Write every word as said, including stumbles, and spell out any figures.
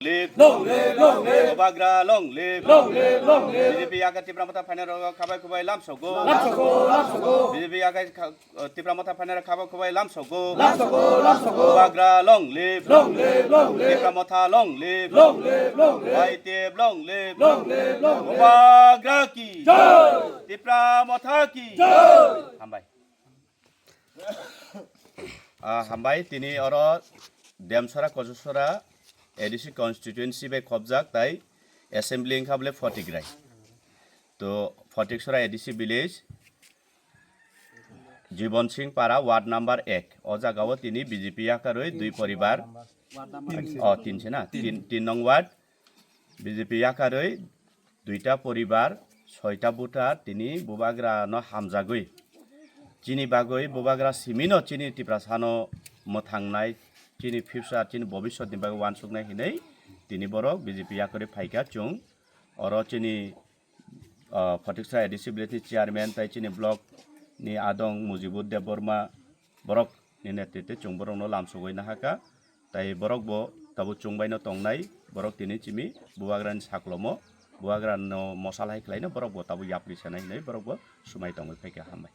live. Long live, long live. Bubagra long live. Long live, long live. B J P yakarwi Tipra Motha phainairok khabai khubai lamsogo. Lamsogo, lamsogo. B J P yakarwi kha-, uh, Tipra Motha phainairok khabai khubai lamsogo. Lamsogo, lamsogo. Bubagra long live. Long live, long live. Tipra Motha long live. Long live, long live. Y T F long live. Long live, long live. Bubagra ki. Jai. Tipra Motha ki. Jai. Hambai. Ah, hambai, tini oro Demsora Kosasora A D C constituency bai khobjak tai assembly wngkha bole Photigrai. To Photiksora A D C village, Jibon Singh Para, ward number ek. O jagao tini B J P yakarwi dui poribar, o, tin se na, tin, tin nong ward, B J P yakarwi duita poribar, soita voter tini Bubagra no hamjagwi. Chini bagwi Bubagra simino chini Tiprasano mwthangnai, chini future, chini bobiswt ni bagwi wansuknai hinwi tini borok B J P yakarwi phaikha. Chwng oro chini, ah, Photiksora A D C village ni chairman tai chini block ni adong Mujibur Debbarma borok ni netritwe chwng borokno lamsogwi nahakha. Tai borok bo tabuk chwng baino tongnai, borok tini chimi Bubagrani saklomo, Bubagrano mosal hai khlaino borok bo tabuk yapri sanai hinwi borok bo swmai tongwi phaikha. Hambai.